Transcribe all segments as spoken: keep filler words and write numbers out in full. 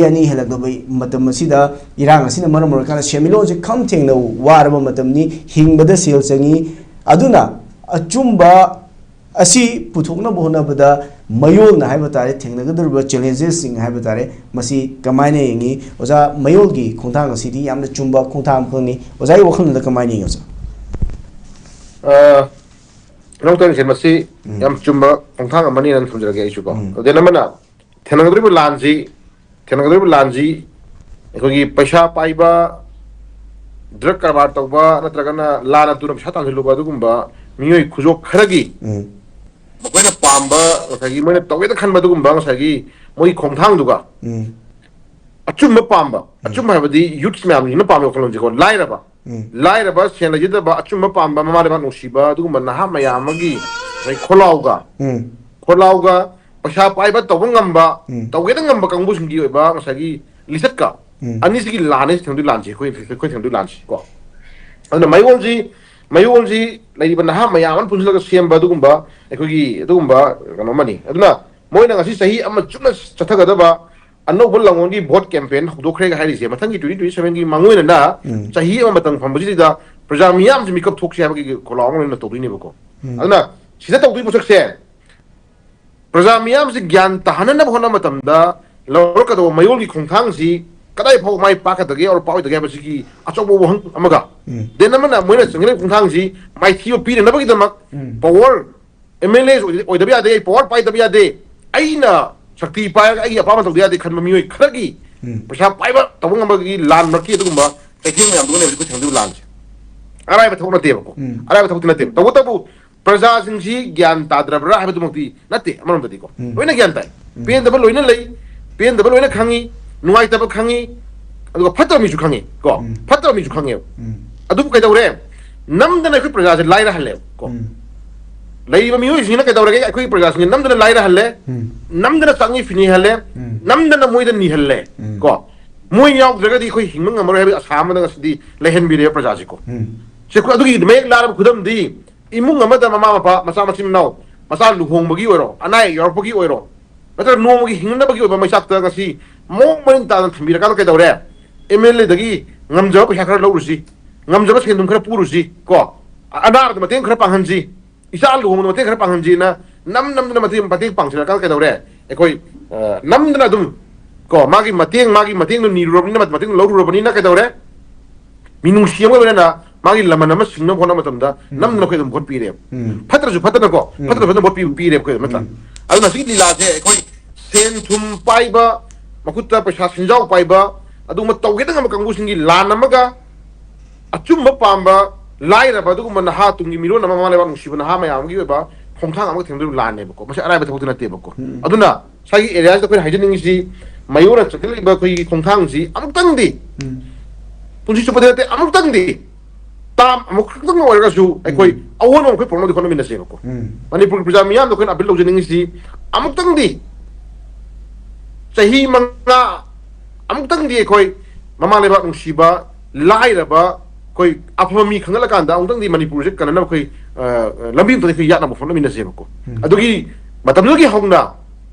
ꯑꯅꯤ ꯍꯦꯜꯂꯛꯂꯕ ꯃꯇꯝ ꯑꯁꯤꯗ ꯏꯔꯥꯡ ꯑꯁꯤꯅ ꯃꯔꯝ ꯑꯣꯏꯔꯀꯥꯟꯗ ꯁꯦꯟꯃꯤꯠꯂꯣꯟꯁꯦ ꯈꯝ ꯊꯦꯡꯅ ꯋꯥꯔꯕ ꯃꯇꯝꯅꯤ꯫ ꯍꯤꯡꯕꯗ ꯁꯦꯜ ꯆꯪꯉꯤ꯫ ꯑꯗꯨꯅ ꯑꯆꯨꯝꯕ ꯑꯁꯤ ꯄꯨꯊꯣꯛꯅꯕ ꯍꯣꯠꯅꯕꯗ ꯃꯌꯣꯜꯅ ꯍꯥꯏꯕ ꯇꯥꯔꯦ, ꯊꯦꯡꯅꯒꯗꯧꯔꯤꯕ ꯆꯦꯂꯦꯟꯖꯦꯁꯁꯤꯡ ꯍꯥꯏꯕ ꯇꯥꯔꯦ, ꯃꯁꯤ ꯀꯃꯥꯏꯅ ꯌꯦꯡꯉꯤ? ꯑꯣꯖꯥ, ꯃꯌꯣꯜꯒꯤ ꯈꯣꯡꯊꯥꯡ ꯑꯁꯤꯗꯤ ꯌꯥꯝꯅ ꯆꯨꯝꯕ ꯈꯣꯡꯊꯥꯡ ꯑꯃꯈꯛꯅꯤ꯫ ꯑꯣꯖꯥꯒꯤ ꯋꯥꯈꯜꯂꯣꯟꯗ ꯀꯃꯥꯏꯅ ꯌꯦꯡꯉꯤ, ꯑꯣꯖꯥ? ꯑ, ꯅꯣꯡꯇꯪꯁꯦ ꯃꯁꯤ ꯎꯝ꯫ ꯌꯥꯝ ꯆꯨꯝꯕ ꯈꯣꯡꯊꯥꯡ ꯑꯃꯅꯤ ꯍꯥꯏꯅ ꯊꯝꯖꯔꯒꯦ ꯑꯩꯁꯨꯀꯣ꯫ ꯎꯝ꯫ ꯑꯗꯨꯗꯩ ꯑꯃꯅ ꯊꯦꯡꯅꯒꯗꯧꯔꯤꯕ ꯂꯥꯟꯁꯤ, ꯊꯦꯡꯅꯒꯗꯧꯔꯤꯕ ꯂꯥꯟꯁꯤ ꯑꯩꯈꯣꯏꯒꯤ ꯄꯩꯁꯥ ꯄꯥꯏꯕ, ꯗ꯭ꯔꯒ ꯀꯔꯕꯥꯔ ꯇꯧꯕ, ꯅꯠꯇ꯭ꯔꯒꯅ ꯂꯥꯟꯅ ꯇꯨꯅ ꯄꯩꯁꯥ ꯇꯥꯟꯁꯤꯜꯂꯨꯕ, ꯑꯗꯨꯒꯨꯝꯕ ꯃꯤꯑꯣꯏ ꯈꯨꯖꯣꯛ ꯈꯔꯒꯤ ꯎꯝ꯫ ꯃꯈꯣꯏꯅ ꯄꯥꯝꯕ, ꯉꯁꯥꯏꯒꯤ ꯃꯣꯏꯅ ꯇꯧꯒꯦꯅ ꯈꯟꯕ ꯑꯗꯨꯒꯨꯝꯕ ꯉꯁꯥꯏꯒꯤ ꯃꯣꯏꯒꯤ ꯈꯣꯡꯊꯥꯡꯗꯨꯒ ꯎꯝ꯫ ꯑꯆꯨꯝꯕ ꯄꯥꯝꯕ, ꯎꯝ꯫ ꯑꯆꯨꯝꯕ ꯍꯥꯏꯕꯗꯤ ꯌꯨꯠꯁ ꯃꯌꯥꯝꯁꯤꯅ ꯄꯥꯝꯃꯤꯕ ꯋꯥꯈꯜꯂꯣꯟꯁꯦꯀꯣ, ꯂꯥꯏꯔꯕ, ꯎꯝ꯫ ꯂꯥꯏꯔꯕ, ꯁꯦꯟ ꯂꯩꯖꯗꯕ, ꯑꯆꯨꯝꯕ ꯄꯥꯝꯕ, ꯃꯃꯥ ꯂꯩꯕꯥꯛ ꯅꯨꯡꯁꯤꯕ, ꯑꯗꯨꯒꯨꯝꯕ ꯅꯍꯥ ꯃꯌꯥꯝ ꯑꯃꯒꯤ ꯉꯁꯥꯏ ꯈꯣꯜꯂꯥꯎꯒ, ꯎꯝ꯫ ꯈꯣꯜꯂꯥꯎꯒ, ꯄꯩꯁꯥ ꯄꯥꯏꯕ ꯇꯧꯕ ꯉꯝꯕ, ꯎꯝ꯫ ꯇꯧꯒꯦꯅ ꯉꯝꯕ ꯀꯥꯡꯕꯨꯁꯤꯡꯒꯤ ꯑꯣꯏꯕ ꯉꯁꯥꯏꯒꯤ ꯂꯤꯆꯠꯀ ꯎꯝ꯫ ꯑꯅꯤꯁꯤꯒꯤ ꯂꯥꯟꯅꯤ ꯊꯦꯡꯅꯗꯣꯏ ꯂꯥꯟꯁꯤ, ꯑꯩꯈꯣꯏ, ꯑꯩꯈꯣꯏ ꯊꯦꯡꯅꯗꯣꯏ ꯂꯥꯟꯁꯤ ꯀꯣ꯫ ꯑꯗꯨꯅ ꯃꯌꯣꯜꯁꯤ, ꯃꯌꯣꯜꯁꯤ ꯂꯩꯔꯤꯕ ꯅꯍꯥ ꯃꯌꯥꯝ ꯑꯃ ꯄꯨꯟꯁꯤꯜꯂꯒ ꯁꯦꯝꯕ ꯑꯗꯨꯒꯨꯝꯕ ꯑꯩꯈꯣꯏꯒꯤ ꯑꯗꯨꯒꯨꯝꯕ ꯀꯩꯅꯣ ꯑꯃꯅꯤ꯫ ꯑꯗꯨꯅ ꯃꯣꯏꯅ ꯉꯁꯤ ꯆꯍꯤ ꯑꯃ ꯆꯨꯞꯅ ꯆꯠꯊꯒꯗꯕ ꯑꯅꯧꯕ ꯂꯥꯡꯑꯣꯟꯒꯤ ꯚꯣꯠ ꯀꯦꯝꯄꯦꯟ ꯍꯧꯗꯣꯛꯈ꯭ꯔꯦꯒ ꯍꯥꯏꯔꯤꯁꯦ, ꯃꯊꯪꯒꯤ twenty twenty seven ꯒꯤ ꯃꯥꯡꯑꯣꯏꯅꯅ ꯎꯝ꯫ ꯆꯍꯤ ꯑꯃ ꯃꯇꯝ ꯐꯪꯕꯁꯤꯗ ꯄ꯭ꯔꯖꯥ ꯃꯤꯌꯥꯝꯁꯤ ꯃꯤꯀꯞ ꯊꯣꯛꯁꯤ ꯍꯥꯏꯕꯒꯤ ꯈꯣꯜꯂꯥꯎ ꯑꯃ ꯑꯣꯏꯅ ꯇꯧꯗꯣꯏꯅꯦꯕꯀꯣ꯫ ꯎꯝ꯫ ꯑꯗꯨꯅ ꯁꯤꯗ ꯇꯧꯗꯣꯏ ꯄꯣꯠꯁꯛꯁꯦ ꯄ꯭ꯔꯖꯥ ꯃꯤꯌꯥꯝꯁꯤ ꯒ꯭ꯌꯥꯟ ꯇꯥꯍꯟꯅꯅꯕ ꯍꯣꯠꯅꯕ ꯃꯇꯝꯗ ꯂꯧꯔꯛꯀꯗꯧꯕ ꯃꯌꯣꯜꯒꯤ ꯈꯣꯡꯊꯥꯡꯁꯤ ꯀꯗꯥꯏ ꯐꯥꯎ ꯃꯥꯏ ꯄꯥꯛꯀꯗꯒꯦ ꯑꯣꯔ ꯄꯥꯛꯑꯣꯏꯗꯒꯦ ꯍꯥꯏꯕꯁꯤꯒꯤ ꯑꯆꯧꯕ ꯋꯥꯍꯪ ꯑꯃꯒ, ꯎꯝ꯫ ꯗꯦꯟ ꯑꯃꯅ ꯃꯣꯏꯅ ꯆꯪꯁꯤꯜꯂꯤꯕ ꯈꯣꯡꯊꯥꯡꯁꯤ ꯃꯥꯏꯊꯤꯕ ꯄꯤꯅꯅꯕꯒꯤꯗꯃꯛ ꯎꯝ꯫ ꯄꯋꯥꯔ ꯑꯦꯝ ꯑꯦꯜ ꯑꯦ ꯑꯣꯏꯗꯕ ꯌꯥꯗꯦ, ꯑꯩ ꯄꯋꯥꯔ ꯄꯥꯏꯗꯕ ꯌꯥꯗꯦ, ꯑꯩꯅ ꯁꯛꯇꯤ ꯄꯥꯏꯔꯒ ꯑꯩꯒꯤ ꯑꯄꯥꯝꯕ ꯇꯧꯗ ꯌꯥꯗꯦ ꯈꯟꯕ ꯃꯤꯑꯣꯏ ꯈꯔꯒꯤ ꯎꯝ꯫ ꯄꯩꯁꯥ ꯄꯥꯏꯕ ꯇꯧꯕ ꯉꯝꯕꯒꯤ ꯂꯥꯟ ꯃꯔꯛꯀꯤ ꯑꯗꯨꯒꯨꯝꯕ ꯀꯩꯊꯦꯜ ꯃꯌꯥꯝꯗꯨꯒꯅꯦꯕ ꯑꯩꯈꯣꯏ ꯊꯦꯡꯅꯗꯣꯏꯕ ꯂꯥꯟꯁꯦ꯫ ꯑꯔꯥꯏꯕ ꯊꯕꯛ ꯅꯠꯇꯦꯕꯀꯣ꯫ ꯎꯝ꯫ ꯑꯔꯥꯏꯕ ꯊꯕꯛꯇꯤ ꯅꯠꯇꯦꯕ꯫ ꯇꯧꯕꯇꯕꯨ ꯄ꯭ꯔꯖꯥꯁꯤꯡꯁꯤ ꯒ꯭ꯌꯥꯟ ꯇꯥꯗ꯭ꯔꯕ꯭ꯔꯥ ꯍꯥꯏꯕꯗꯨꯃꯛꯇꯤ ꯅꯠꯇꯦ, ꯑꯃꯔꯣꯝꯗꯗꯤꯀꯣ꯫ ꯎꯝ꯫ ꯂꯣꯏꯅ ꯒ꯭ꯌꯥꯟ ꯇꯥꯏ꯫ ꯎꯝ꯫ ꯄꯦꯟꯗꯕ ꯂꯣꯏꯅ ꯂꯩ, ꯄꯦꯟꯗꯕ ꯂꯣꯏꯅ ꯈꯪꯉꯤ, ꯅꯨꯡꯉꯥꯏꯇꯕ ꯈꯪꯉꯤ, ꯑꯗꯨꯒ ꯐꯠꯇꯕ ꯃꯤꯁꯨ ꯈꯪꯉꯤ ꯀꯣ꯫ ꯎꯝ꯫ ꯐꯠꯇꯕ ꯃꯤꯁꯨ ꯈꯪꯉꯦꯕ꯫ ꯎꯝ꯫ ꯑꯗꯨꯕꯨ ꯀꯩꯗꯧꯔꯦ? ꯅꯝꯗꯅ ꯑꯩꯈꯣꯏ ꯄ꯭ꯔꯖꯥꯁꯦ ꯂꯥꯏꯔꯍꯜꯂꯦꯕ ꯀꯣ꯫ ꯎꯝ꯫ ꯂꯩꯔꯤꯕ ꯃꯤꯑꯣꯏꯁꯤꯡꯁꯤꯅ ꯀꯩꯗꯧꯔꯒꯦ? ꯑꯩꯈꯣꯏꯒꯤ ꯄ꯭ꯔꯖꯥꯁꯤꯡꯁꯦ ꯅꯝꯗꯅ ꯂꯥꯏꯔꯍꯜꯂꯦ, ꯎꯝ꯫ ꯅꯝꯗꯅ ꯆꯥꯛꯅꯤ ꯐꯤꯅꯤ ꯍꯜꯂꯦ, ꯎꯝ꯫ ꯅꯝꯗꯅ ꯃꯣꯏꯗ ꯅꯤꯍꯜꯂꯦ ꯎꯝ꯫ ꯀꯣ꯫ ꯃꯣꯏ ꯌꯥꯎꯗ꯭ꯔꯒꯗꯤ ꯑꯩꯈꯣꯏ ꯍꯤꯡꯕ ꯉꯝꯃꯔꯣꯏ ꯍꯥꯏꯕꯒꯤ ꯑꯁꯥ ꯑꯃꯗ ꯉꯁꯤꯗꯤ ꯂꯩꯍꯟꯕꯤꯔꯦꯕ ꯄ꯭ꯔꯖꯥꯁꯤꯀꯣ꯫ ꯎꯝ꯫ ꯁꯤ ꯑꯩꯈꯣꯏ ꯑꯗꯨꯒꯤ ꯃꯌꯦꯛ ꯂꯥꯔꯕ ꯈꯨꯗꯝꯗꯤ, ꯏꯃꯨꯡ ꯑꯃꯗ ꯃꯃꯥ ꯃꯄꯥ, ꯃꯆꯥ ꯃꯆꯤꯟ ꯃꯅꯥꯎ, ꯃꯆꯥ ꯂꯨꯍꯣꯡꯕꯒꯤ ꯑꯣꯏꯔꯣ, ꯑꯅꯥ ꯑꯌꯦꯛ ꯌꯥꯎꯔꯛꯄꯒꯤ ꯑꯣꯏꯔꯣ, ꯅꯠꯇ꯭ꯔꯒ ꯅꯣꯡꯃꯒꯤ ꯍꯤꯡꯅꯅꯕꯒꯤ ꯑꯣꯏꯕ ꯃꯩꯆꯥꯛꯇ ꯉꯁꯤ ꯃꯑꯣꯡ ꯃꯔꯤꯟ ꯇꯥꯅ ꯊꯝꯕꯤꯔꯀꯥꯟꯗ ꯀꯩꯗꯧꯔꯦ? ꯑꯦꯝ ꯑꯦꯜ ꯑꯦꯗꯒꯤ ꯉꯝꯖꯕ ꯄꯩꯁꯥ ꯈꯔ ꯂꯧꯔꯨꯁꯤ, ꯉꯝꯖꯕ ꯁꯦꯟꯗꯨꯝ ꯈꯔ ꯄꯨꯔꯨꯁꯤ ꯀꯣ, ꯑꯅꯥꯕꯗ ꯃꯇꯦꯡ ꯈꯔ ꯄꯥꯡꯍꯟꯁꯤ, ꯏꯆꯥ ꯂꯨꯍꯣꯡꯕꯗ ꯃꯇꯦꯡ ꯈꯔ ꯄꯥꯡꯍꯟꯁꯤꯅ ꯅꯝ ꯅꯝꯗꯅ ꯃꯇꯦꯡ ꯃꯇꯦꯡ ꯄꯥꯡꯁꯤꯜꯂꯀꯥꯟꯗ ꯀꯩꯗꯧꯔꯦ? ꯑꯩꯈꯣꯏ ꯅꯝꯗꯅ ꯑꯗꯨꯝ ꯀꯣ, ꯃꯥꯒꯤ ꯃꯇꯦꯡ ꯃꯥꯒꯤ ꯃꯇꯦꯡꯗꯣ ꯅꯤꯔꯨꯔꯕꯅꯤꯅ, ꯃꯇꯦꯡ ꯂꯧꯔꯨꯔꯕꯅꯤꯅ ꯀꯩꯗꯧꯔꯦ? ꯃꯤꯅꯨꯡꯁꯤ ꯑꯃꯒꯤ ꯂꯣꯏꯅꯅ ꯃꯥꯒꯤ ꯂꯃꯟ ꯑꯃ ꯁꯤꯡꯅꯕ ꯍꯣꯠꯅꯕ ꯃꯇꯝꯗ ꯅꯝꯗꯅ ꯑꯩꯈꯣꯏ ꯑꯗꯨꯝ ꯚꯣꯠ ꯄꯤꯔꯦꯕ꯫ ꯐꯠꯇ꯭ꯔꯁꯨ ꯐꯠꯇꯅꯀꯣ, ꯐꯠꯇ꯭ꯔꯁꯨ ꯐꯠꯇꯅ ꯚꯣꯠ ꯄꯤꯕ ꯄꯤꯔꯦꯕ ꯑꯩꯈꯣꯏ ꯅꯠꯇ꯭ꯔꯥ? ꯑꯗꯨꯅ ꯁꯤꯒꯤ ꯂꯤꯂꯥꯁꯦ ꯑꯩꯈꯣꯏ ꯁꯦꯟ ꯊꯨꯝ ꯄꯥꯏꯕ, ꯃꯈꯨꯠꯇ ꯄꯩꯁꯥ ꯁꯦꯟꯖꯥꯎ ꯄꯥꯏꯕ, ꯑꯗꯨꯒꯨꯝꯕ ꯇꯧꯒꯦꯗ ꯉꯝꯕ ꯀꯥꯡꯕꯨꯁꯤꯡꯒꯤ ꯂꯥꯟ ꯑꯃꯒ, ꯑꯆꯨꯝꯕ ꯄꯥꯝꯕ ꯂꯥꯏꯔꯕ ꯑꯗꯨꯒꯨꯝꯕ ꯅꯍꯥ, ꯇꯨꯡꯒꯤ ꯃꯤꯔꯣꯟ ꯑꯃ, ꯃꯃꯥ ꯂꯩꯕꯥꯛ ꯅꯨꯡꯁꯤꯕ ꯅꯍꯥ ꯃꯌꯥꯝ ꯑꯃꯒꯤ ꯑꯣꯏꯕ ꯈꯣꯡꯊꯥꯡ ꯑꯃꯒ ꯊꯦꯡꯅꯗꯣꯏꯕ ꯂꯥꯟꯅꯦꯕꯀꯣ꯫ ꯃꯁꯤ ꯑꯔꯥꯏꯕ ꯊꯕꯛꯇꯤ ꯅꯠꯇꯦꯕꯀꯣ꯫ ꯑꯗꯨꯅ ꯁ꯭ꯋꯥꯏꯒꯤ ꯑꯦꯔꯤꯌꯥꯁꯤꯗ ꯑꯩꯈꯣꯏꯅ ꯍꯥꯏꯖꯅꯤꯡꯉꯤꯁꯤ, ꯃꯌꯣꯜꯅ ꯆꯠꯊꯔꯛꯏꯕ ꯑꯩꯈꯣꯏꯒꯤ ꯈꯣꯡꯊꯥꯡꯁꯤ ꯑꯃꯨꯛꯇꯪꯗꯤ, ꯄꯨꯟꯁꯤ ꯆꯨꯞꯄꯗꯤ ꯅꯠꯇꯦ, ꯑꯃꯨꯛꯇꯪꯗꯤ, ꯇꯥꯝ ꯑꯃꯨꯛꯈꯛꯇꯪ ꯑꯣꯏꯔꯒꯁꯨ ꯑꯩꯈꯣꯏ ꯑꯑꯣꯟꯕ ꯑꯃ ꯑꯩꯈꯣꯏ ꯄꯨꯔꯛꯅꯕꯗꯤ ꯍꯣꯠꯅꯃꯤꯟꯅꯁꯦꯕꯀꯣ꯫ ꯃꯅꯤꯄꯨꯔꯒꯤ ꯄ꯭ꯔꯖꯥ ꯃꯤꯌꯥꯝꯗ ꯑꯩꯈꯣꯏꯅ ꯑꯄꯤꯜ ꯇꯧꯖꯅꯤꯡꯉꯤꯁꯤ, ꯑꯃꯨꯛꯇꯪꯗꯤ ꯆꯍꯤ ꯃꯉꯥ, ꯑꯃꯨꯛꯇꯪꯗꯤ ꯑꯩꯈꯣꯏ ꯃꯃꯥ ꯂꯩꯕꯥꯛ ꯅꯨꯡꯁꯤꯕ, ꯂꯥꯏꯔꯕ, ꯑꯩꯈꯣꯏ ꯑꯐꯕ ꯃꯤ ꯈꯪꯒꯠꯂꯀꯥꯟꯗ ꯑꯃꯨꯛꯇꯪꯗꯤ ꯃꯅꯤꯄꯨꯔꯁꯦ ꯀꯟꯅꯅꯕ ꯑꯩꯈꯣꯏ, ꯑ, ꯂꯝꯕꯤ ꯑꯃꯇꯪꯗꯤ ꯑꯩꯈꯣꯏ ꯌꯥꯠꯅꯕ ꯍꯣꯠꯅꯃꯤꯟꯅꯁꯦꯕꯀꯣ꯫ ꯑꯗꯨꯒꯤ ꯃꯇꯝꯗꯨꯗꯒꯤ ꯍꯧꯅ,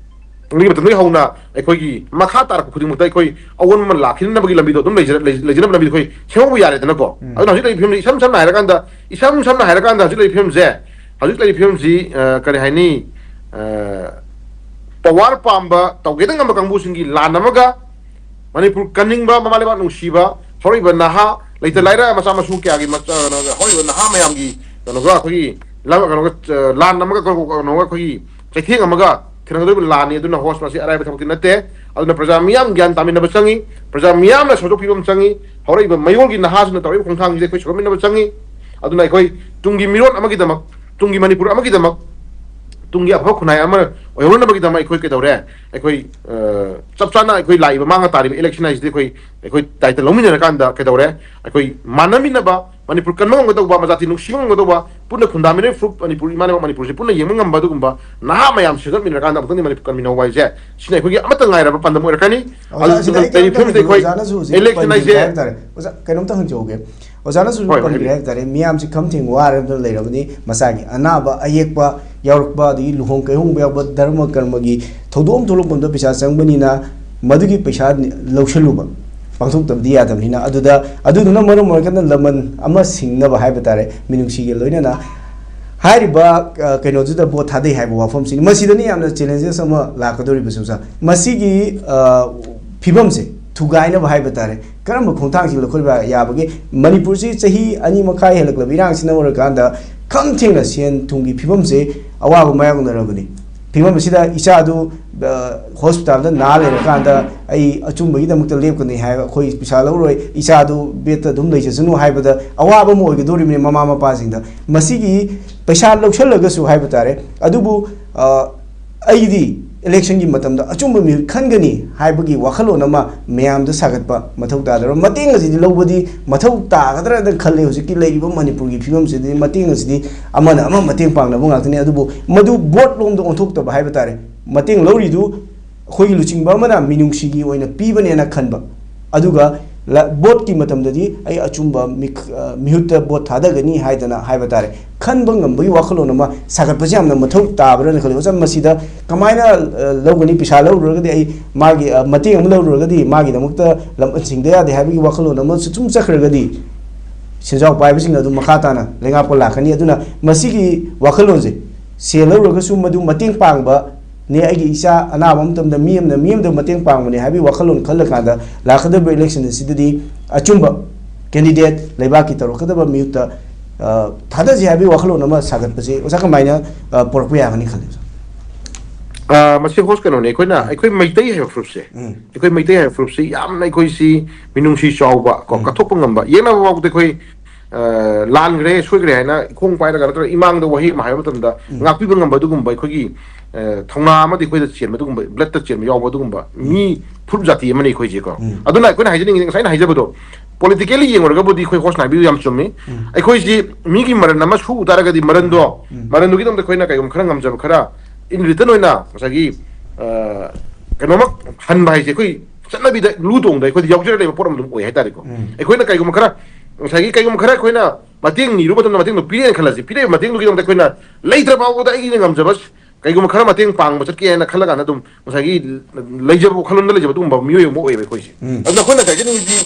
ꯑꯗꯨꯒꯤ ꯃꯇꯝꯗꯒꯤ ꯍꯧꯅ ꯑꯩꯈꯣꯏꯒꯤ ꯃꯈꯥ ꯇꯥꯔꯛꯄ ꯈꯨꯗꯤꯡꯃꯛꯇ ꯑꯩꯈꯣꯏ ꯑꯑꯣꯟꯕ ꯑꯃ ꯂꯥꯛꯈꯤꯅꯕꯒꯤ ꯂꯝꯕꯤꯗꯣ ꯑꯗꯨꯝ ꯂꯩꯖ-, ꯂꯩ-, ꯂꯩꯖꯅꯕ ꯂꯝꯕꯤꯗꯣ ꯑꯩꯈꯣꯏ ꯁꯦꯝꯍꯧꯕ ꯌꯥꯔꯦꯗꯅꯀꯣ꯫ ꯑꯗꯨꯅ ꯍꯧꯖꯤꯛ ꯂꯩꯔꯤꯕ ꯐꯤꯕꯝꯁꯤ ꯏꯁꯝ ꯁꯝꯅ ꯍꯥꯏꯔꯀꯥꯟꯗ, ꯏꯁꯝ ꯁꯝꯅ ꯍꯥꯏꯔꯀꯥꯟꯗ ꯍꯧꯖꯤꯛ ꯂꯩꯔꯤꯕ ꯐꯤꯕꯝꯁꯦ, ꯍꯧꯖꯤꯛ ꯂꯩꯔꯤꯕ ꯐꯤꯕꯝꯁꯤ, ꯑ, ꯀꯔꯤ ꯍꯥꯏꯅꯤ, ꯑ, ꯄꯋꯥꯔ ꯄꯥꯝꯕ, ꯇꯧꯒꯦꯗ ꯉꯝꯕ ꯀꯥꯡꯕꯨꯁꯤꯡꯒꯤ ꯂꯥꯟ ꯑꯃꯒ, ꯃꯅꯤꯄꯨꯔ ꯀꯟꯅꯤꯡꯕ, ꯃꯃꯥ ꯂꯩꯕꯥꯛ ꯅꯨꯡꯁꯤꯕ, ꯍꯧꯔꯛꯏꯕ ꯅꯍꯥ, ꯂꯩꯇ ꯂꯥꯏꯔ ꯃꯆꯥ ꯃꯁꯨ ꯀꯌꯥꯒꯤ ꯃꯆꯥ-, ꯀꯩꯅꯣ, ꯍꯧꯔꯛꯏꯕ ꯅꯍꯥ ꯃꯌꯥꯝꯒꯤ ꯀꯩꯅꯣꯒ ꯑꯩꯈꯣꯏꯒꯤ ꯂꯝ-, ꯀꯩꯅꯣꯒ, ꯑ, ꯂꯥꯟ ꯑꯃꯒ, ꯀꯩꯅꯣꯒ ꯑꯩꯈꯣꯏꯒꯤ ꯆꯩꯊꯦꯡ ꯑꯃꯒ ꯊꯦꯡꯅꯒꯗꯧꯔꯤꯕ ꯂꯥꯟꯅꯤ꯫ ꯑꯗꯨꯅ ꯍꯣꯁ, ꯃꯁꯤ ꯑꯔꯥꯏꯕ ꯊꯕꯛꯇꯤ ꯅꯠꯇꯦ꯫ ꯑꯗꯨꯅ ꯄ꯭ꯔꯖꯥ ꯃꯤꯌꯥꯝ ꯒ꯭ꯌꯥꯟ ꯇꯥꯃꯤꯟꯅꯕ ꯆꯪꯉꯤ, ꯄ꯭ꯔꯖꯥ ꯃꯤꯌꯥꯝꯅ ꯁꯧꯒꯠꯄꯤꯕ ꯑꯃ ꯆꯪꯉꯤ꯫ ꯍꯧꯔꯛꯏꯕ ꯃꯌꯣꯜꯒꯤ ꯅꯍꯥꯁꯤꯡꯅ ꯇꯧꯔꯤꯕ ꯈꯣꯡꯊꯥꯡꯁꯤꯡꯁꯦ ꯑꯩꯈꯣꯏ ꯁꯧꯒꯠꯃꯤꯟꯅꯕ ꯆꯪꯉꯤ꯫ ꯑꯗꯨꯅ ꯑꯩꯈꯣꯏ ꯇꯨꯡꯒꯤ ꯃꯤꯔꯣꯜ ꯑꯃꯒꯤꯗꯃꯛ, ꯇꯨꯡꯒꯤ ꯃꯅꯤꯄꯨꯔ ꯑꯃꯒꯤꯗꯃꯛ, ꯇꯨꯡꯒꯤ ꯑꯐꯕ ꯈꯨꯟꯅꯥꯏ ꯑꯃ ꯑꯣꯏꯍꯧꯅꯅꯕꯒꯤꯗꯃꯛ ꯑꯩꯈꯣꯏ ꯀꯩꯗꯧꯔꯦ? ꯑꯩꯈꯣꯏ, ꯑ, ꯆꯞ ꯆꯥꯅ ꯑꯩꯈꯣꯏ ꯂꯥꯛꯏꯕ ꯃꯥꯡꯉ ꯇꯥꯔꯤꯕ ꯏꯂꯦꯛꯁꯟ ꯍꯥꯏꯁꯤꯗꯤ ꯑꯩꯈꯣꯏ, ꯑꯩꯈꯣꯏ ꯗꯥꯏꯇ ꯂꯧꯃꯤꯟꯅꯔꯀꯥꯟꯗ ꯀꯩꯗꯧꯔꯦ? ꯑꯩꯈꯣꯏ ꯃꯥꯟꯅꯃꯤꯟꯅꯕ, ꯃꯅꯤꯄꯨꯔ ꯀꯟꯕ ꯉꯝꯒꯗꯧꯕ, ꯃꯖꯥꯇꯤ ꯅꯨꯡꯁꯤꯕ ꯉꯝꯒꯗꯧꯕ, ꯄꯨꯟꯅ ꯈꯨꯟꯗꯥꯃꯤꯟꯅꯔꯤꯕ ꯐꯨꯔꯨꯞ ꯃꯅꯤꯄꯨꯔ, ꯏꯃꯥ ꯂꯩꯕꯥꯛ ꯃꯅꯤꯄꯨꯔꯁꯦ ꯄꯨꯟꯅ ꯌꯦꯡꯕ ꯉꯝꯕ ꯑꯗꯨꯒꯨꯝꯕ ꯅꯍꯥ ꯃꯌꯥꯝ ꯁꯦꯝꯒꯠꯃꯤꯟꯅꯔꯀꯥꯟꯗ ꯑꯃꯨꯛꯇꯪꯗꯤ ꯃꯅꯤꯄꯨꯔ ꯀꯟꯃꯤꯟꯅꯧ ꯍꯥꯏꯁꯦ, ꯁꯤꯅ ꯑꯩꯈꯣꯏꯒꯤ ꯑꯃꯠꯇ ꯉꯥꯏꯔꯕ ꯄꯥꯟꯗꯝ ꯑꯣꯏꯔꯛꯀꯅꯤ꯫ ꯑꯣꯖꯥ, ꯑꯗꯨ ꯁꯤꯗ ꯑꯩ ꯂꯩꯔꯤꯕ ꯀꯩꯅꯣꯝꯇ ꯐꯤꯕꯝꯁꯤꯗ ꯍꯪꯖꯒꯦ, ꯑꯩꯈꯣꯏ ꯑꯣꯖꯥꯅꯁꯨ ꯍꯧꯖꯤꯛ election ꯄꯟꯕꯤꯔꯦ ꯍꯥꯏꯁꯦ ꯍꯥꯏꯕ ꯇꯥꯔꯦ꯫ ꯑꯣꯖꯥ, ꯀꯩꯅꯣꯝꯇ ꯍꯪꯖꯍꯧꯒꯦ꯫ ꯑꯣꯖꯥꯅꯁꯨ ꯍꯧꯖꯤꯛ ꯍꯣꯏ, ꯍꯣꯏ, ꯄꯟꯕꯤꯔꯦ ꯍꯥꯏꯕꯤꯌꯨ꯫ ꯍꯥꯏꯕ ꯇꯥꯔꯦ, ꯃꯤꯌꯥꯝꯁꯤ ꯈꯝ ꯊꯦꯡ ꯋꯥꯔꯗꯅ ꯂꯩꯔꯕꯅꯤ, ꯃꯁꯥꯒꯤ ꯑꯅꯥꯕ ꯑꯌꯦꯛꯄ ꯌꯥꯎꯔꯛꯄ, ꯑꯗꯒꯤ ꯂꯨꯍꯣꯡ ꯀꯩꯍꯣꯡꯕ ꯌꯥꯎꯕ, ꯙꯔꯃ ꯀꯔꯃꯒꯤ ꯊꯧꯗꯣꯛ ꯑꯃ ꯊꯣꯛꯂꯛꯄ ꯃꯇꯝꯗ ꯄꯩꯁꯥ ꯆꯪꯕꯅꯤꯅ, ꯃꯗꯨꯒꯤ ꯄꯩꯁꯥ ꯂꯧꯁꯜꯂꯨꯕ, ꯄꯥꯡꯊꯣꯛꯇꯕꯗꯤ ꯌꯥꯗꯕꯅꯤꯅ꯫ ꯑꯗꯨꯗ, ꯑꯗꯨꯗꯨꯅ ꯃꯔꯝ ꯑꯣꯏꯔꯀꯥꯟꯗ ꯂꯃꯟ ꯑꯃ ꯁꯤꯡꯅꯕ ꯍꯥꯏꯕ ꯇꯥꯔꯦ, ꯃꯤꯅꯨꯡꯁꯤꯒ ꯂꯣꯏꯅꯅ ꯍꯥꯏꯔꯤꯕ, ꯑ, ꯀꯩꯅꯣꯗꯨꯗ ꯚꯣꯠ ꯊꯥꯗꯩ ꯍꯥꯏꯕ ꯋꯥꯐꯝꯁꯤꯅꯤ꯫ ꯃꯁꯤꯗꯅꯤ ꯌꯥꯝꯅ challenges ꯑꯃ ꯂꯥꯛꯀꯗꯧꯔꯤꯕꯁꯦ, ꯑꯣꯖꯥ꯫ ꯃꯁꯤꯒꯤ, ꯑ, ꯐꯤꯕꯝꯁꯦ ꯊꯨꯒꯥꯏꯅꯕ ꯍꯥꯏꯕ ꯇꯥꯔꯦ, ꯀꯔꯝꯕ ꯈꯣꯡꯊꯥꯡꯁꯤꯡ ꯂꯧꯈꯠꯄ ꯌꯥꯕꯒꯦ? ꯃꯅꯤꯄꯨꯔꯁꯤ ꯆꯍꯤ ꯑꯅꯤ ꯃꯈꯥꯏ ꯍꯦꯜꯂꯛꯂꯕ ꯏꯔꯥꯡꯁꯤꯅ ꯑꯣꯏꯔꯀꯥꯟꯗ ꯈꯝ ꯊꯦꯡꯅ ꯁꯦꯟ ꯊꯨꯝꯒꯤ ꯐꯤꯕꯝꯁꯦ ꯑꯋꯥꯕ ꯃꯥꯌꯣꯛꯅꯔꯕꯅꯤ꯫ ꯐꯤꯕꯝ ꯑꯁꯤꯗ ꯏꯆꯥꯗꯨ, ꯑ, ꯍꯣꯁꯄꯤꯇꯥꯜꯗ ꯅꯥ ꯂꯩꯔꯀꯥꯟꯗ ꯑꯩ ꯑꯆꯨꯝꯕꯒꯤꯗꯃꯛꯇ ꯂꯦꯞꯀꯅꯤ ꯍꯥꯏꯕ, ꯑꯩꯈꯣꯏ ꯄꯩꯁꯥ ꯂꯧꯔꯣꯏ, ꯏꯆꯥꯗꯨ ꯕꯦꯗꯇ ꯑꯗꯨꯝ ꯂꯩꯖꯁꯅꯨ ꯍꯥꯏꯕꯗ ꯑꯋꯥꯕ ꯑꯃ ꯑꯣꯏꯒꯗꯧꯔꯤꯕꯅꯤ ꯃꯃꯥ ꯃꯄꯥꯁꯤꯡꯗ꯫ ꯃꯁꯤꯒꯤ ꯄꯩꯁꯥ ꯂꯧꯁꯜꯂꯒꯁꯨ ꯍꯥꯏꯕ ꯇꯥꯔꯦ, ꯑꯗꯨꯕꯨ, ꯑ, ꯑꯩꯗꯤ ꯏꯂꯦꯛꯁꯟꯒꯤ ꯃꯇꯝꯗ ꯑꯆꯨꯝꯕ ꯃꯤꯍꯨꯠ ꯈꯟꯒꯅꯤ ꯍꯥꯏꯕꯒꯤ ꯋꯥꯈꯜꯂꯣꯟ ꯑꯃ ꯃꯌꯥꯝꯗ ꯁꯥꯒꯠꯄ ꯃꯊꯧ ꯇꯥꯗ꯭ꯔꯣ? ꯃꯇꯦꯡ ꯑꯁꯤꯗꯤ ꯂꯧꯕꯗꯤ ꯃꯊꯧ ꯇꯥꯒꯗ꯭ꯔꯥꯅ ꯈꯜꯂꯦ꯫ ꯍꯧꯖꯤꯛꯀꯤ ꯂꯩꯔꯤꯕ ꯃꯅꯤꯄꯨꯔꯒꯤ ꯐꯤꯕꯝꯁꯤꯗꯤ ꯃꯇꯦꯡ ꯑꯁꯤꯗꯤ ꯑꯃꯅ ꯑꯃ ꯃꯇꯦꯡ ꯄꯥꯡꯅꯕ ꯉꯥꯛꯇꯅꯤ, ꯑꯗꯨꯕꯨ ꯃꯗꯨ ꯚꯣꯠ ꯂꯣꯝꯗ ꯑꯣꯟꯊꯣꯛꯇꯕ ꯍꯥꯏꯕ ꯇꯥꯔꯦ꯫ ꯃꯇꯦꯡ ꯂꯧꯔꯤꯗꯨ ꯑꯩꯈꯣꯏꯒꯤ ꯂꯨꯆꯤꯡꯕ ꯑꯃꯅ ꯃꯤꯅꯨꯡꯁꯤꯒꯤ ꯑꯣꯏꯅ ꯄꯤꯕꯅꯦꯅ ꯈꯟꯕ, ꯑꯗꯨꯒ ꯂ-, ꯚꯣꯠꯀꯤ ꯃꯇꯝꯗꯗꯤ ꯑꯩ ꯑꯆꯨꯝꯕ ꯃꯤꯛ-, ꯑ, ꯃꯤꯍꯨꯠꯇ ꯚꯣꯠ ꯊꯥꯗꯒꯅꯤ ꯍꯥꯏꯗꯅ ꯍꯥꯏꯕ ꯇꯥꯔꯦ, ꯈꯟꯕ ꯉꯝꯕꯒꯤ ꯋꯥꯈꯜꯂꯣꯟ ꯑꯃ ꯁꯥꯒꯠꯄꯁꯦ ꯌꯥꯝꯅ ꯃꯊꯧ ꯇꯥꯕ꯭ꯔꯥꯅ ꯈꯜꯂꯤ꯫ ꯑꯣꯖꯥ, ꯃꯁꯤꯗ ꯀꯃꯥꯏꯅ, ꯑ, ꯂꯧꯒꯅꯤ? ꯄꯩꯁꯥ ꯂꯧꯔꯨꯔꯒꯗꯤ ꯑꯩ ꯃꯥꯒꯤ, ꯑ, ꯃꯇꯦꯡ ꯑꯃ ꯂꯧꯔꯨꯔꯒꯗꯤ ꯃꯥꯒꯤꯗꯃꯛꯇ ꯂꯝ ꯁꯤꯡꯗ ꯌꯥꯗꯦ ꯍꯥꯏꯕꯒꯤ ꯋꯥꯈꯜꯂꯣꯟ ꯑꯃꯁꯨ ꯁꯨꯝ ꯆꯠꯈ꯭ꯔꯒꯗꯤ ꯁꯦꯟꯖꯥꯎ ꯄꯥꯏꯕꯁꯤꯡꯅ ꯑꯗꯨꯝ ꯃꯈꯥ ꯇꯥꯅ ꯂꯩꯉꯥꯛꯄ ꯂꯥꯛꯀꯅꯤ꯫ ꯑꯗꯨꯅ ꯃꯁꯤꯒꯤ ꯋꯥꯈꯜꯂꯣꯟꯁꯦ, ꯁꯦꯜ ꯂꯧꯔꯒꯁꯨ ꯃꯗꯨ ꯃꯇꯦꯡ ꯄꯥꯡꯕ ꯅꯦ, ꯑꯩꯒꯤ ꯏꯆꯥ ꯑꯅꯥꯕ ꯃꯇꯝꯗ ꯃꯤ ꯑꯃꯅ ꯃꯤ ꯑꯃꯗ ꯃꯇꯦꯡ ꯄꯥꯡꯕꯅꯦ ꯍꯥꯏꯕꯒꯤ ꯋꯥꯈꯜꯂꯣꯟ ꯈꯜꯂꯀꯥꯟꯗ ꯂꯥꯛꯀꯗꯧꯔꯤꯕ ꯏꯂꯦꯛꯁꯟ ꯑꯁꯤꯗꯗꯤ ꯑꯆꯨꯝꯕ ꯀꯦꯟꯗꯤꯗꯦꯠ, ꯂꯩꯕꯥꯛꯀꯤ ꯇꯧꯔꯛꯀꯗꯕ ꯃꯤꯍꯨꯠꯇ, ꯑ, ꯊꯥꯗꯁꯤ ꯍꯥꯏꯕꯒꯤ ꯋꯥꯈꯜꯂꯣꯟ ꯑꯃ ꯁꯥꯒꯠꯄꯁꯦ ꯑꯣꯖꯥ ꯀꯃꯥꯏꯅ, ꯑ, ꯄꯨꯔꯛꯄ ꯌꯥꯒꯅꯤ ꯈꯜꯂꯤ, ꯑꯣꯖꯥ? ꯑ, ꯃꯁꯤ ꯍꯣꯁ ꯀꯩꯅꯣꯅꯦ, ꯑꯩꯈꯣꯏꯅ, ꯑꯩꯈꯣꯏ ꯃꯩꯇꯩ ꯍꯥꯏꯕ ꯐꯨꯔꯨꯞꯁꯦ, ꯎꯝ, ꯑꯩꯈꯣꯏ ꯃꯩꯇꯩ ꯍꯥꯏꯕ ꯐꯨꯔꯨꯞꯁꯤ ꯌꯥꯝꯅ ꯑꯩꯈꯣꯏꯁꯤ ꯃꯤꯅꯨꯡꯁꯤ ꯆꯥꯎꯕ ꯀꯣ, ꯎꯝ, ꯀꯠꯊꯣꯛꯄ ꯉꯝꯕ, ꯌꯦꯛꯅꯕ ꯐꯥꯎꯗ ꯑꯩꯈꯣꯏ, ꯑ, ꯂꯥꯟꯈ꯭ꯔꯦ, ꯁꯣꯏꯈ꯭ꯔꯦ ꯍꯥꯏꯅ ꯈꯣꯡ ꯄꯥꯏꯔꯒ ꯅꯠꯇ꯭ꯔꯒ ꯏꯃꯥꯡꯗ ꯋꯥꯍꯩ ꯑꯃ ꯍꯥꯏꯕ ꯃꯇꯝꯗ ꯎꯝ, ꯉꯥꯛꯄꯤꯕ ꯉꯝꯕ ꯑꯗꯨꯒꯨꯝꯕ ꯑꯩꯈꯣꯏꯒꯤ, ꯑ, ꯊꯧꯅꯥ ꯑꯃꯗꯤ ꯑꯩꯈꯣꯏꯗ ꯆꯦꯟꯕ, ꯑꯗꯨꯒꯨꯝꯕ ꯕ꯭ꯂꯠꯇ ꯆꯦꯟꯕ ꯌꯥꯎꯕ ꯑꯗꯨꯒꯨꯝꯕ ꯎꯝ, ꯃꯤ ꯐꯨꯔꯨꯞ ꯖꯥꯇꯤ ꯑꯃꯅꯤ ꯑꯩꯈꯣꯏꯁꯦꯀꯣ꯫ ꯎꯝ, ꯑꯗꯨꯅ ꯑꯩꯈꯣꯏꯅ ꯍꯥꯏꯖꯅꯤꯡꯉꯤꯁꯦ, ꯉꯁꯥꯏ ꯑꯩꯅ ꯍꯥꯏꯖꯕꯗꯣ, ꯄꯣꯂꯤꯇꯤꯀꯦꯜꯂꯤ ꯌꯦꯡꯉꯨꯔꯒꯕꯨꯗꯤ ꯑꯩꯈꯣꯏ ꯍꯣꯁ ꯅꯥꯏꯕꯤꯗꯨ ꯌꯥꯝ ꯆꯨꯝꯃꯤ꯫ ꯎꯝ, ꯑꯩꯈꯣꯏꯁꯤ ꯃꯤꯒꯤ ꯃꯔꯟ ꯑꯃ ꯁꯨ ꯇꯥꯔꯒꯗꯤ ꯃꯔꯟꯗꯣ, ꯎꯝ, ꯃꯔꯟꯗꯨꯒꯤꯗꯃꯛꯇ ꯑꯩꯈꯣꯏꯅ ꯀꯩꯒꯨꯝꯕ ꯈꯔ ꯉꯝꯖꯕ ꯈꯔ in return ꯑꯣꯏꯅ ꯉꯁꯥꯏꯒꯤ, ꯑ, ꯀꯩꯅꯣꯃ ꯍꯟꯕ ꯍꯥꯏꯁꯦ ꯑꯩꯈꯣꯏ ꯆꯠꯅꯕꯤꯗ ꯂꯨ ꯇꯣꯡꯗ ꯑꯩꯈꯣꯏꯗ ꯌꯥꯎꯖꯔ ꯂꯩꯕ ꯄꯣꯠ ꯑꯃ ꯑꯗꯨꯝ ꯑꯣꯏ ꯍꯥꯏꯇꯥꯔꯦꯀꯣ꯫ ꯎꯝ, ꯑꯩꯈꯣꯏꯅ ꯀꯩꯒꯨꯝꯕ ꯈꯔ, ꯉꯁꯥꯏꯒꯤ ꯀꯩꯒꯨꯝꯕ ꯈꯔ ꯑꯩꯈꯣꯏꯅ ꯃꯇꯦꯡ ꯅꯤꯔꯨꯕ ꯃꯇꯝꯗ ꯃꯇꯦꯡꯗꯣ ꯄꯤꯔꯦꯅ ꯈꯜꯂꯁꯤ, ꯄꯤꯔꯛꯏꯕ ꯃꯇꯦꯡꯗꯨꯒꯤꯗꯃꯛꯇ ꯑꯩꯈꯣꯏꯅ ꯂꯩꯇ꯭ꯔ ꯐꯥꯎꯕꯗ ꯑꯩꯒꯤꯅ ꯉꯝꯖꯕ ꯀꯩꯒꯨꯝꯕ ꯈꯔ ꯃꯇꯦꯡ ꯄꯥꯡꯕ ꯆꯠꯀꯦ ꯍꯥꯏꯅ ꯈꯜꯂ ꯀꯥꯟꯗ ꯑꯗꯨꯝ ꯉꯁꯥꯏꯒꯤ ꯂꯩꯖꯕ, ꯋꯥꯈꯜꯂꯣꯟꯗ ꯂꯩꯖꯕ ꯑꯗꯨꯒꯨꯝꯕ ꯃꯤꯑꯣꯏ ꯑꯃ ꯑꯣꯏꯌꯦꯕ ꯑꯩꯈꯣꯏꯁꯦ꯫ ꯎꯝ꯫ ꯑꯗꯨꯅ ꯑꯩꯈꯣꯏꯅ ꯉꯁꯥꯏꯒꯤ ꯅꯨꯃꯤꯠꯇꯤ,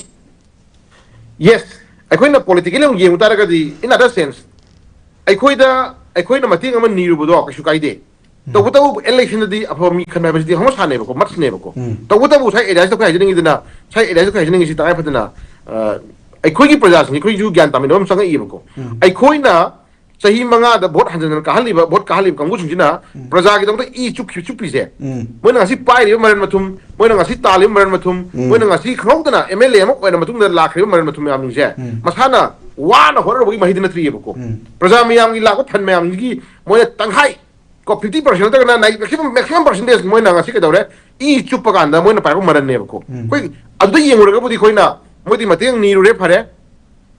ꯌꯦꯁ, ꯑꯩꯈꯣꯏꯅ ꯄꯣꯂꯤꯇꯤꯀꯦꯜ ꯑꯃ ꯌꯦꯡꯕ ꯇꯥꯔꯒꯗꯤ, in other sense, ꯑꯩꯈꯣꯏꯗ, ꯑꯩꯈꯣꯏꯅ ꯃꯇꯦꯡ ꯑꯃ ꯅꯤꯔꯨꯕꯗꯣ ꯀꯩꯁꯨ ꯀꯥꯏꯗꯦ꯫ ꯇꯧꯕꯇꯕꯨ ꯏꯂꯦꯛꯁꯟꯗꯗꯤ ꯑꯐꯕ ꯃꯤ ꯈꯟꯕ ꯍꯥꯏꯕꯁꯤꯗꯤ ꯍꯧꯅ ꯁꯥꯟꯅꯩꯕꯀꯣ, ꯃꯠꯁꯅꯦꯕꯀꯣ꯫ ꯎꯝ꯫ ꯇꯧꯕꯇꯕꯨ ꯉꯁꯥꯏ ꯑꯦꯔꯤꯌꯥꯁꯤꯗ ꯑꯩꯈꯣꯏ ꯍꯥꯏꯖꯅꯤꯡꯉꯤꯗꯅ, ꯉꯁꯥꯏ ꯑꯦꯔꯤꯌꯥꯁꯤꯗ ꯑꯩꯈꯣꯏ ꯍꯥꯏꯖꯅꯤꯡꯉꯤꯁꯤ ꯇꯉꯥꯏ ꯐꯗꯅ, ꯑ, ꯑꯩꯈꯣꯏꯒꯤ ꯄ꯭ꯔꯖꯥꯁꯤꯡ, ꯑꯩꯈꯣꯏꯁꯨ ꯒ꯭ꯌꯥꯟ ꯇꯥꯃꯤꯟꯅꯕ ꯑꯃ ꯆꯪꯉꯛꯏꯕꯀꯣ꯫ ꯎꯝ꯫ ꯑꯩꯈꯣꯏꯅ ꯆꯍꯤ ꯃꯉꯥꯗ ꯚꯣꯠ ꯍꯟꯖꯤꯟ ꯍꯟꯖꯤꯟ ꯀꯥꯍꯜꯂꯤꯕ, ꯚꯣꯠ ꯀꯥꯍꯜꯂꯤꯕ ꯀꯥꯡꯕꯨꯁꯤꯡꯁꯤꯅ ꯎꯝ꯫ ꯄ꯭ꯔꯖꯥꯒꯤꯗꯃꯛꯇ ꯏ ꯆꯨꯞꯈꯤ-, ꯆꯨꯞꯄꯤꯁꯦ, ꯎꯝ꯫ ꯃꯣꯏꯅ ꯉꯁꯤ ꯄꯥꯏꯔꯤꯕ ꯃꯔꯟ ꯃꯊꯨꯝ, ꯃꯣꯏꯅ ꯉꯁꯤ ꯇꯥꯜꯂꯤꯕ ꯃꯔꯟ ꯃꯊꯨꯝ, ꯎꯝ꯫ ꯃꯣꯏꯅ ꯉꯁꯤ ꯈꯪꯍꯧꯗꯅ ꯑꯦꯝ ꯑꯦꯜ ꯑꯦ ꯑꯃ ꯑꯣꯏꯔ ꯃꯇꯨꯡꯗ ꯂꯥꯛꯈ꯭ꯔꯤꯕ ꯃꯔꯟ ꯃꯊꯨꯝ ꯃꯌꯥꯝꯁꯤꯡꯁꯦ, ꯎꯝ꯫ ꯃꯁꯥꯅ ꯋꯥꯅ ꯍꯣꯠꯅꯔꯨꯕꯒꯤ ꯃꯍꯩꯗꯤ ꯅꯠꯇ꯭ꯔꯤꯑꯕꯀꯣ꯫ ꯎꯝ꯫ ꯄ꯭ꯔꯖꯥ ꯃꯌꯥꯝꯒꯤ ꯂꯥꯛꯄ ꯐꯟ ꯃꯌꯥꯝꯁꯤꯒꯤ ꯃꯣꯏꯅ ꯇꯪꯈꯥꯏ ꯀꯣ, fifty percent ꯅꯠꯇ꯭ꯔꯒꯅ maximum, maximum percentage ꯃꯣꯏꯅ ꯉꯁꯤ ꯀꯩꯗꯧꯔꯦ? ꯏ ꯆꯨꯞꯄ ꯀꯥꯟꯗ ꯃꯣꯏꯅ ꯄꯥꯏꯔꯛꯄ ꯃꯔꯟꯅꯦꯕꯀꯣ꯫ ꯎꯝ꯫ ꯑꯩꯈꯣꯏ ꯑꯗꯨꯗ ꯌꯦꯡꯉꯨꯔꯒꯕꯨꯗꯤ ꯑꯩꯈꯣꯏꯅ ꯃꯣꯏꯗꯤ ꯃꯇꯦꯡ ꯅꯤꯔꯨꯔꯦ, ꯐꯔꯦ꯫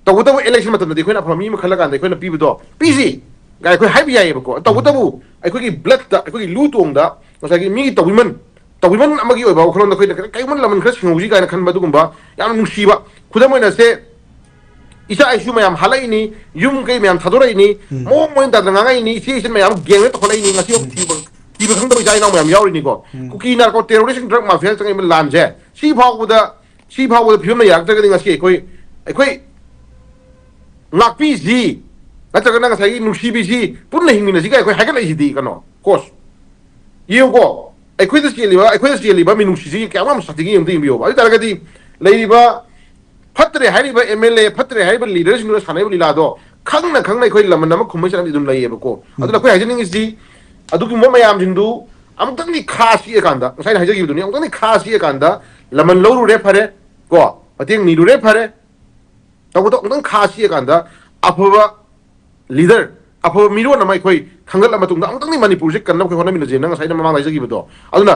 ꯇꯧꯕꯇꯕꯨ ꯏꯂꯦꯛꯁꯟ ꯃꯇꯝꯗꯗꯤ ꯑꯩꯈꯣꯏꯅ ꯑꯐꯕ ꯃꯤ ꯑꯃ ꯈꯜꯂ ꯀꯥꯟꯗ ꯑꯩꯈꯣꯏꯅ ꯄꯤꯕꯗꯣ ꯄꯤꯁꯤ ꯀꯥꯏ ꯑꯩꯈꯣꯏ ꯍꯥꯏꯕ ꯌꯥꯏꯌꯦꯕꯀꯣ꯫ ꯇꯧꯕꯇꯕꯨ ꯑꯩꯈꯣꯏꯒꯤ blood ꯇ, ꯑꯩꯈꯣꯏꯒꯤ ꯂꯨ ꯇꯣꯡꯗ ꯉꯁꯥꯏꯒꯤ ꯃꯤꯒꯤ ꯇꯧꯕꯤꯃꯟ, ꯇꯧꯕꯤꯃꯟ ꯑꯃꯒꯤ ꯑꯣꯏꯕ ꯋꯥꯈꯜꯂꯣꯟꯗ ꯑꯩꯈꯣꯏꯅ ꯀꯔꯤꯒꯨꯝꯕ ꯂꯃꯟ ꯈꯔ ꯁꯤꯡꯍꯧꯁꯤ ꯀꯥꯏꯅ ꯈꯟꯕ ꯑꯗꯨꯒꯨꯝꯕ ꯌꯥꯝꯅ ꯅꯨꯡꯁꯤꯕ꯫ ꯈꯨꯗꯝ ꯑꯣꯏꯅ ꯁꯦ, ꯏꯆꯥ ꯏꯁꯨ ꯃꯌꯥꯝ ꯍꯥꯠꯂꯛꯏꯅꯤ, ꯌꯨꯝ ꯀꯩ ꯃꯌꯥꯝ ꯊꯥꯗꯣꯔꯛꯏꯅꯤ, ꯎꯝ꯫ ꯃꯑꯣꯡ ꯃꯑꯣꯡ ꯇꯥꯗꯅ ꯉꯥꯡꯉꯛꯏꯅꯤ, ꯏꯆꯦ ꯏꯆꯟ ꯃꯌꯥꯝ ꯒꯦꯡꯗ ꯇꯧꯈꯠꯂꯛꯏꯅꯤ, ꯉꯁꯤ ꯐꯥꯎ ꯊꯤꯕ, ꯊꯤꯕ ꯈꯪꯗꯕ ꯏꯆꯥ ꯏꯅꯥꯎ ꯃꯌꯥꯝ ꯌꯥꯎꯔꯤꯅꯤꯀꯣ꯫ ꯎꯝ꯫ ꯀꯨꯀꯤ ꯅꯥꯔꯀꯣ ꯇꯦꯔꯣꯔꯤꯁ ꯗ꯭ꯔꯒ ꯃꯥꯐꯤꯌꯥ ꯆꯪꯉꯛꯏꯕ ꯂꯥꯟꯁꯦ ꯁꯤ ꯐꯥꯎꯕꯗ, ꯁꯤ ꯐꯥꯎꯕꯗ ꯐꯤꯕꯝꯗ ꯌꯥꯔꯛꯇ꯭ꯔꯒꯗꯤ ꯉꯁꯤ ꯑꯩꯈꯣꯏ, ꯑꯩꯈꯣꯏ ꯉꯥꯛꯄꯤꯁꯤ ꯅꯠꯇ꯭ꯔꯒꯅ ꯉꯁꯥꯏꯒꯤ ꯅꯨꯡꯁꯤꯕꯤꯁꯤ ꯄꯨꯟꯅ ꯍꯤꯡꯃꯤꯟꯅꯁꯤ ꯀꯥꯏ ꯑꯩꯈꯣꯏ ꯍꯥꯏꯒꯠꯂꯛꯏꯁꯤꯗꯤ ꯀꯩꯅꯣ, ꯀꯣꯁ꯫ ꯌꯦꯡꯉꯨꯀꯣ, ꯑꯩꯈꯣꯏꯗ ꯆꯦꯜꯂꯤꯕ, ꯑꯩꯈꯣꯏꯗ ꯆꯦꯜꯂꯤꯕ ꯃꯤꯅꯨꯡꯁꯤꯁꯤ ꯀꯌꯥꯝ ꯌꯥꯝ ꯁꯥꯊꯤꯒꯦ ꯌꯦꯡꯉꯨ, ꯌꯦꯡꯕꯤꯌꯣꯕ꯫ ꯑꯗꯨ ꯑꯣꯏ ꯇꯥꯔꯒꯗꯤ ꯂꯩꯔꯤꯕ ꯐꯠꯇ꯭ꯔꯦ ꯍꯥꯏꯔꯤꯕ ꯑꯦꯝ ꯑꯦꯜ ꯑꯦ, ꯐꯠꯇ꯭ꯔꯦ ꯍꯥꯏꯔꯤꯕ ꯂꯤꯗꯔꯁꯤꯡꯗꯨꯅ ꯁꯥꯟꯅꯔꯤꯕ ꯂꯤꯂꯥꯗꯣ ꯈꯪꯅ ꯈꯪꯅ ꯑꯩꯈꯣꯏ ꯂꯃꯟ ꯑꯃ ꯈꯨꯝꯕꯩ ꯆꯠꯅꯕꯤ ꯑꯗꯨꯝ ꯂꯩꯌꯦꯕꯀꯣ꯫ ꯑꯗꯨꯅ ꯑꯩꯈꯣꯏ ꯍꯥꯏꯖꯅꯤꯡꯉꯤꯁꯤ, ꯑꯗꯨꯒꯨꯝꯕ ꯃꯌꯥꯝꯁꯤꯡꯗꯨ ꯑꯃꯨꯛꯇꯪꯗꯤ ꯈꯥ ꯁꯤꯛꯑꯀꯥꯟꯗ, ꯉꯁꯥꯏ ꯑꯩꯅ ꯍꯥꯏꯖꯈꯤꯕꯗꯨꯅꯤ, ꯑꯃꯨꯛꯇꯪꯗꯤ ꯈꯥ ꯁꯤꯛꯑꯀꯥꯟꯗ ꯂꯃꯟ ꯂꯧꯔꯨꯔꯦ ꯐꯔꯦ, ꯀꯣ, ꯃꯇꯦꯡ ꯅꯤꯔꯨꯔꯦ ꯐꯔꯦ, ꯇꯧꯕꯗꯣ ꯑꯃꯨꯛꯇꯪ ꯈꯥ ꯁꯤꯛꯑꯀꯥꯟꯗ ꯑꯐꯕ ꯂꯤꯗꯔ, ꯑꯐꯕ ꯃꯤꯔꯣꯟ ꯑꯃ ꯑꯩꯈꯣꯏ ꯈꯟꯒꯠꯂ ꯃꯇꯨꯡꯗ ꯑꯃꯨꯛꯇꯪꯗꯤ ꯃꯅꯤꯄꯨꯔꯁꯦ ꯀꯟꯅꯕ ꯑꯩꯈꯣꯏ ꯍꯣꯠꯅꯃꯤꯟꯅꯁꯦꯅ ꯉꯁꯥꯏ ꯑꯩꯅ ꯃꯃꯥꯡꯗ ꯍꯥꯏꯖꯈꯤꯕꯗꯣ꯫ ꯑꯗꯨꯅ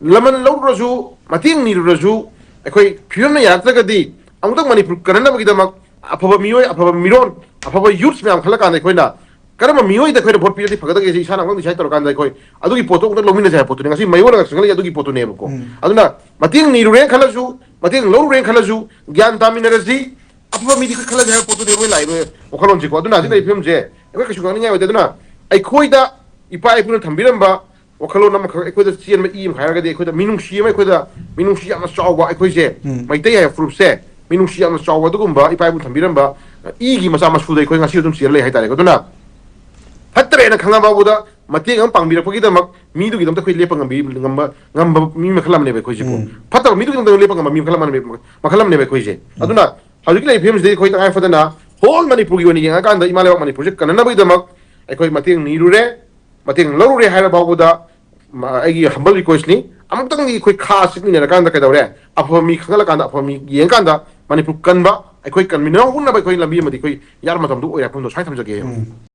ꯂꯃꯟ ꯂꯧꯔꯨꯔꯁꯨ, ꯃꯇꯦꯡ ꯅꯤꯔꯨꯔꯁꯨ, ꯑꯩꯈꯣꯏ ꯐꯤꯕꯝꯅ ꯌꯥꯔꯛꯇ꯭ꯔꯒꯗꯤ ꯑꯃꯨꯛꯇꯪ ꯃꯅꯤꯄꯨꯔ ꯀꯟꯅꯅꯕꯒꯤꯗꯃꯛ ꯑꯐꯕ ꯃꯤꯑꯣꯏ, ꯑꯐꯕ ꯃꯤꯔꯣꯟ, ꯑꯐꯕ ꯌꯨꯠꯁ ꯃꯌꯥꯝ ꯈꯜꯂꯀꯥꯟꯗ ꯑꯩꯈꯣꯏꯅ ꯀꯔꯝꯕ ꯃꯤꯑꯣꯏꯗ ꯑꯩꯈꯣꯏꯅ ꯚꯣꯠ ꯄꯤꯔꯗꯤ ꯐꯒꯗꯒꯦꯁꯦ ꯏꯁꯥꯅ ꯑꯃꯨꯛꯇꯪ ꯗꯤꯁꯥꯏꯠ ꯇꯧꯔꯀꯥꯟꯗ ꯑꯩꯈꯣꯏ ꯑꯗꯨꯒꯤ ꯄꯣꯠꯇꯣ ꯑꯃꯨꯛꯇꯪ ꯂꯧꯃꯤꯟꯅꯁꯦ ꯍꯥꯏꯕ ꯄꯣꯠꯇꯨꯅꯤ꯫ ꯉꯁꯤ ꯃꯌꯣꯜꯅ ꯆꯪꯍꯜꯂꯛꯏ ꯑꯗꯨꯒꯤ ꯄꯣꯠꯇꯨꯅꯦꯕꯀꯣ꯫ ꯎꯝ꯫ ꯑꯗꯨꯅ ꯃꯇꯦꯡ ꯅꯤꯔꯨꯔꯦꯅ ꯈꯜꯂꯁꯨ, ꯃꯇꯦꯡ ꯂꯧꯔꯨꯔꯦꯅ ꯈꯜꯂꯁꯨ, ꯒ꯭ꯌꯥꯟ ꯇꯥꯃꯤꯟꯅꯔꯁꯤ, ꯑꯐꯕ ꯃꯤꯗꯤ ꯈꯜꯂꯁꯦ ꯍꯥꯏꯕ ꯄꯣꯠꯇꯨꯅꯦ ꯃꯣꯏ ꯂꯥꯛꯏꯕ ꯋꯥꯈꯜꯂꯣꯟꯁꯤꯀꯣ꯫ ꯑꯗꯨꯅ ꯍꯧꯖꯤꯛ ꯂꯩꯔꯤꯕ ꯐꯤꯕꯝꯁꯦ ꯑꯩꯈꯣꯏ ꯀꯩꯁꯨ ꯉꯥꯡꯅꯤꯡꯉꯥꯏ ꯑꯣꯏꯗꯦ꯫ ꯑꯗꯨꯅ ꯑꯩꯈꯣꯏꯗ ꯏꯄꯥ ꯏꯄꯨꯅ ꯊꯝꯕꯤꯔꯝꯕ ꯋꯥꯈꯜꯂꯣꯟ ꯑꯃꯈꯛ ꯑꯩꯈꯣꯏꯗ ꯆꯦꯟꯕ ꯏ ꯑꯃ ꯍꯥꯏꯔꯒꯗꯤ, ꯑꯩꯈꯣꯏꯗ ꯃꯤꯅꯨꯡꯁꯤ ꯑꯃ, ꯑꯩꯈꯣꯏꯗ ꯃꯤꯅꯨꯡꯁꯤ ꯌꯥꯝꯅ ꯆꯥꯎꯕ, ꯑꯩꯈꯣꯏꯁꯦ ꯎꯝ꯫ ꯃꯩꯇꯩ ꯍꯥꯏꯕ ꯐꯨꯔꯨꯞꯁꯦ ꯃꯤꯅꯨꯡꯁꯤ ꯌꯥꯝꯅ ꯆꯥꯎꯕ, ꯑꯗꯨꯒꯨꯝꯕ ꯏꯄꯥ ꯏꯄꯨꯅ ꯊꯝꯕꯤꯔꯝꯕ ꯏꯒꯤ ꯃꯆꯥ ꯃꯁꯨꯗ ꯑꯩꯈꯣꯏ ꯉꯁꯤ ꯑꯗꯨꯝ ꯆꯦꯜꯂ ꯂꯩ ꯍꯥꯏꯇꯥꯔꯦ꯫ ꯑꯗꯨꯅ ꯐꯠꯇ꯭ꯔꯦꯅ ꯈꯪꯉ ꯐꯥꯎꯕꯗ ꯃꯇꯦꯡ ꯑꯃ ꯄꯥꯡꯕꯤꯔꯛꯄꯒꯤꯗꯃꯛ ꯃꯤꯗꯨꯒꯤꯗꯃꯛꯇ ꯑꯩꯈꯣꯏ ꯂꯦꯞꯄ ꯉꯝꯕꯤ-, ꯉꯝꯕ, ꯉꯝꯕ ꯃꯤ ꯃꯈꯜ ꯑꯃꯅꯦꯕ ꯑꯩꯈꯣꯏꯁꯦꯀꯣ꯫ ꯎꯝ꯫ ꯐꯠꯇꯕ ꯃꯤꯗꯨꯒꯤꯗꯃꯛꯇ ꯂꯦꯞꯄ ꯉꯝꯕ ꯃꯤ ꯃꯈꯜ ꯑꯃꯅꯦꯕ, ꯃꯈꯜ ꯑꯃꯅꯦꯕ ꯑꯩꯈꯣꯏꯁꯦ꯫ ꯑꯗꯨꯅ ꯍꯧꯖꯤꯛꯀꯤ ꯂꯩꯔꯤꯕ ꯐꯤꯕꯝꯁꯤꯗꯩ ꯑꯩꯈꯣꯏ ꯇꯉꯥꯏ ꯐꯗꯅ ꯍꯣꯜ ꯃꯅꯤꯄꯨꯔꯒꯤ ꯑꯣꯏꯅ ꯌꯦꯡꯉꯀꯥꯟꯗ ꯏꯃꯥ ꯂꯩꯕꯥꯛ ꯃꯅꯤꯄꯨꯔꯁꯦ ꯀꯟꯅꯅꯕꯒꯤꯗꯃꯛ ꯑꯩꯈꯣꯏ ꯃꯇꯦꯡ ꯅꯤꯔꯨꯔꯦ, ꯃꯇꯦꯡ ꯂꯧꯔꯨꯔꯦ ꯍꯥꯏꯔ ꯐꯥꯎꯕꯗ ꯃ-, ꯑꯩꯒꯤ humble request ꯅꯤ, ꯑꯃꯨꯛꯇꯪꯗꯤ ꯑꯩꯈꯣꯏ ꯈꯥ ꯆꯤꯛꯃꯤꯟꯅꯔꯀꯥꯟꯗ ꯀꯩꯗꯧꯔꯦ, ꯑꯐꯕ ꯃꯤ ꯈꯪꯒꯠꯂꯀꯥꯟꯗ ꯑꯐꯕ ꯃꯤ ꯌꯦꯡꯉꯀꯥꯟꯗ ꯃꯅꯤꯄꯨꯔ ꯀꯟꯕ, ꯑꯩꯈꯣꯏ ꯀꯟꯃꯤꯟꯅꯕ ꯍꯣꯠꯅꯕ ꯑꯩꯈꯣꯏ ꯂꯝꯕꯤ ꯑꯃꯗꯤ ꯑꯩꯈꯣꯏ ꯌꯥꯔ ꯃꯇꯝꯗꯨ ꯑꯣꯏꯔꯦ ꯍꯥꯏꯕꯗꯣ ꯁꯨꯃꯥꯏꯅ ꯊꯝꯖꯒꯦ꯫ ꯎꯝ꯫